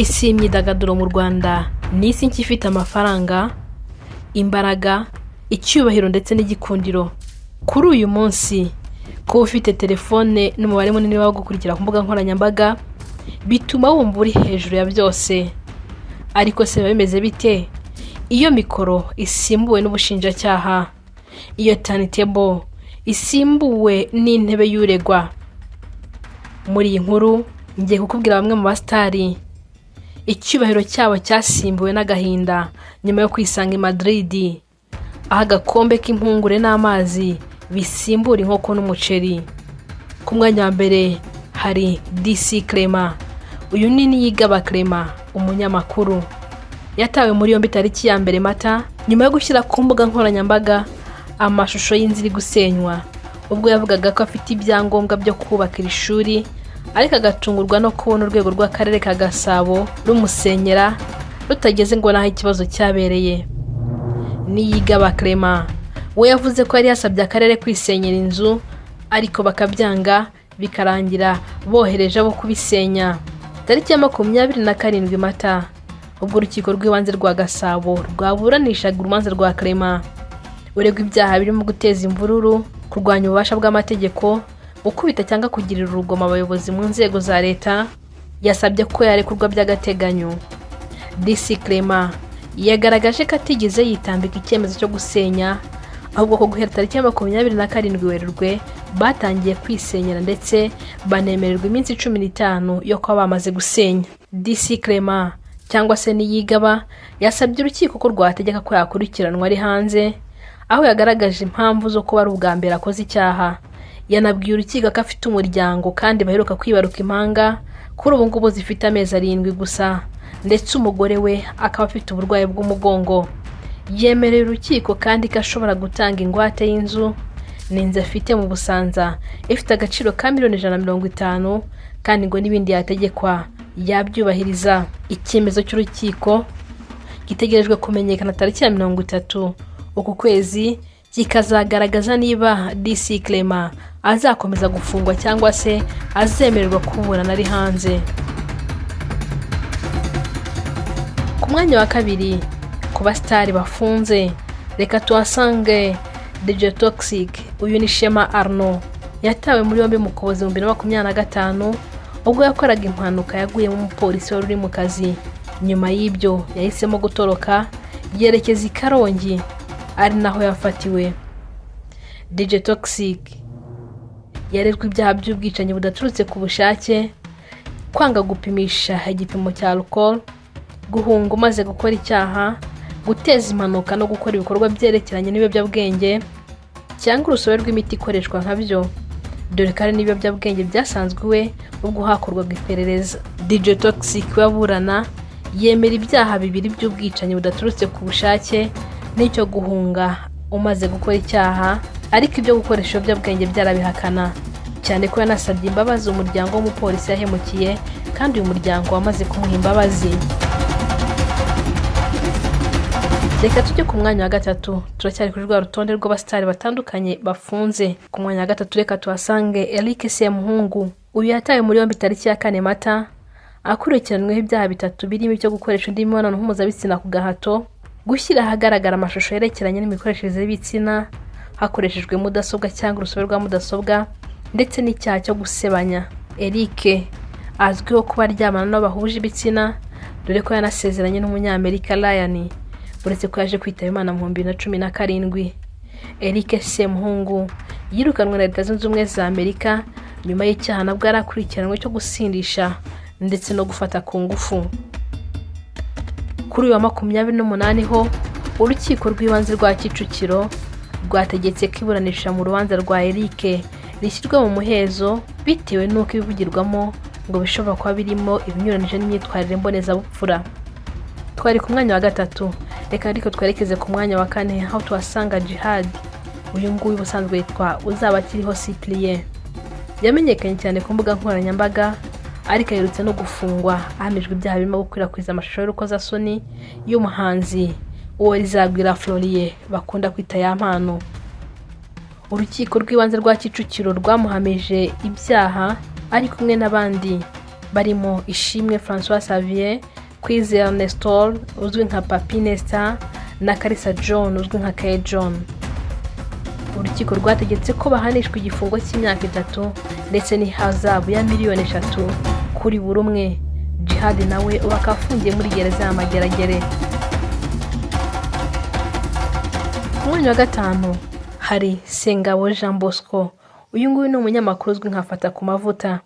Isi y'imyidagaduro mu Rwanda ni isi nshya ifite amafaranga, imbaraga, icyubahiro ndetse n'igikundiro. Kuri uyu munsi, kuba ufite telefone n'umubare munini w'abagukurikira ku mbuga nkoranyambaga bituma wumva uri hejuru ya byose. Ariko se biba bimeze bite iyo mikoro isimbuwe n'ubushinjacyaha, iyo turntable isimbuwe n'intebe y'uregwa? Muri iyi nkuru ngiye kukubwira bamwe mu basitari icyubahiro cyabo cyasimbuwe n'agahinda nyuma yo kwisanga i Madrid, aho agakombe k'impungure n'amazi bisimbura inkoko n'umuceri. Ku mwanya wa mbere hari DC Clement. Uyu ni Niyigaba Clement, umunyamakuru. Yatawe muri yombi tariki ya 1 Mata nyuma yo gushyira ku mbuga nkoranyambaga amashusho y'inzu iri gusenywa, ubwo yavugaga ko afite ibyangombwa byo kubaka iri shuri, ariko agatungurwa no kubona urwego rw'akarere ka Gasabo rumusenyera rutageze ngo n'aho ikibazo cyabereye. Niyigaba Clement we yavuze ko yari yasabye akarere kwisenyera inzu, ariko bakabyanga, bikarangira bohereje abo kubisenya. Tariki ya 27 Mata, ubwo urukiko rw'ibanze rwa Gasabo rwaburanishaga urubanza rwa Clement uregwa ibyaha birimo guteza imvururu, kurwanya ububasha bw'amategeko, gukubita cyangwa kugirira urugomo abayobozi mu nzego za leta, yasabye ko yarekurwa by'agateganyo. DC Clement yagaragaje ko atigeze yitambika icyemezo cyo gusenya, ahubwo ko guhera tariki ya 27 Werurwe batangiye kwisenyera, ndetse banemererwa iminsi 15 yo kuba bamaze gusenya. DC Clement cyangwa se Niyigaba yasabye urukiko ko rwategeka ko yakurikiranwa ari hanze, aho yagaragaje impamvu zo kuba ari ubwa mbere akoze icyaha. Yanabwiye urukiko ko afite umuryango kandi baheruka kwibaruka impanga, kuri ubu ngubu zifite amezi 7 gusa, ndetse umugore we akaba afite uburwayi bw'umugongo. Yemerera urukiko kandi ko ashobora gutanga ingwate y'inzu. Ni inzu afite mu Busanza ifite agaciro ka miliyoni 150, kandi ngo n'ibindi yategekwa yabyubahiriza. Icyemezo cy'urukiko gitegerejwe kumenyekana tariki ya 30 uku kwezi, kikazagaragaza niba DC Clement azakomeza gufungwa cyangwa se azemererwa kuburana ari hanze. Ku mwanya wa kabiri ku basitari bafunze, reka tuhasange DJ Toxxyk. Uyu ni Shema Arnaud. Yatawe muri yombi mu Ukuboza 2025, ubwo yakoraga impanuka yaguyemo umupolisi wari uri mu kazi. Nyuma y'ibyo yahisemo gutoroka yerekeza i Karongi, ari naho yafatiwe. DJ Toxxyk yarezwe ibyaha by'ubwicanyi budaturutse ku bushake, kwanga gupimisha igipimo cya alcool, guhunga umaze gukora icyaha, guteza impanuka no gukora ibikorwa byerekeranye n'ibiyobyabwenge cyangwa urusobe rw'imiti ikoreshwa nka byo, dore ko hari n'ibiyobyabwenge byasanzwe iwe ubwo hakorwaga iperereza. DJ Toxxyk we aburana yemera ibyaha bibiri by'ubwicanyi budaturutse ku bushake n'icyo guhunga umaze gukora icyaha, ariko ibyo gukoresha ibiyobyabwenge byarabihakana, cyane ko yanasabye imbabazi umuryango w'umupolisi yahemukiye, kandi uyu muryango wamaze kumuha imbabazi. Reka tujye ku mwanya wa gatatu. Turacyari kuri rwa rutonde rw'abasitari batandukanye bafunze. Ku mwanya wa gatatu reka tuhasange Eric Semuhungu. Uyu yatawe muri yombi tariki ya 4 Mata, akurikiranweho ibyaha bitatu birimo icyo gukoresha undi mibonano mpuzabitsina ku gahato, gushyira ahagaragara amashusho yerekeranye n'imikoreshereze y'ibitsina hakoreshejwe mudasobwa cyangwa urusobe rwa mudasobwa, ndetse n'icyaha cyo gusebanya. Eric azwiho kuba aryamana n'abo bahuje ibitsina, dore ko yanasezeranye n'umunyamerika Ryan, uretse ko yaje kwitaba Imana mu 2017. Eric Semuhungu yirukanwe na Leta Zunze Ubumwe za Amerika nyuma y'icyaha nabwo yari akurikiranywe cyo gusindisha ndetse no gufata ku ngufu. Kuri uyu wa 28 ho, urukiko rw'ibanze rwa Kicukiro rwategetse ko iburanisha mu rubanza rwa Eric rishyirwa mu muhezo, bitewe n'uko ibivugirwamo ngo bishobora kuba birimo ibinyuranije n'imyitwarire mbonezabupfura. Twari ku mwanya wa gatatu, reka ariko twerekeze ku mwanya wa kane, aho tuhasanga Djihad. Uyu nguyu ubusanzwe yitwa Uzabakiriho Cyprien. Yamenyekanye cyane ku mbuga nkoranyambaga, ariko aherutse no gufungwa ahamijwe ibyaha birimo gukwirakwiza amashusho y'urukozasoni y'umuhanzi Uworizagwira Florie bakunda kwita Yampano. Urukiko rw'ibanze rwa Kicukiro rwamuhamije ibyaha ari kumwe n'abandi. Barimo Ishimwe Francois Xavier, Kwizera Nestor uzwi nka Papi Nesta na Kalisa John uzwi nka K John. Urukiko rwategetse ko bahanishwa igifungo cy'imyaka 3 ndetse n'ihazabu ya miliyoni 3 kuri buri umwe. Jihad nawe ubu akaba afungiye muri gereza ya Mageragere. Ku mwanya wa gatanu hari Sengabo Jean Bosco. Uyu nguyu ni umunyamakuru uzwi nka Fata ku Mavuta.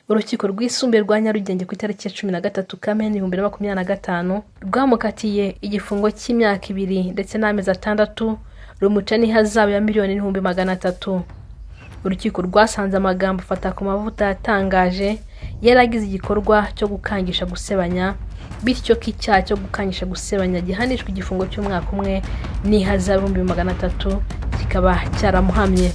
Urukiko Rwisumbuye rwa Nyarugenge ku itariki ya 13 Kamena 2025 rwamukatiye igifungo cy'imyaka 2 ndetse n'amezi 6, rumuca n'ihazabu ya miliyoni n'ibihumbi 300. Urukiko rwasanze amagambo Fata ku Mavuta yatangaje yari agize igikorwa cyo gukangisha gusebanya, bityo ko icyaha cyo gukangisha gusebanya gihanishwa igifungo cy'umwaka umwe n'ihazabu 300,000 kikaba cyaramuhamye.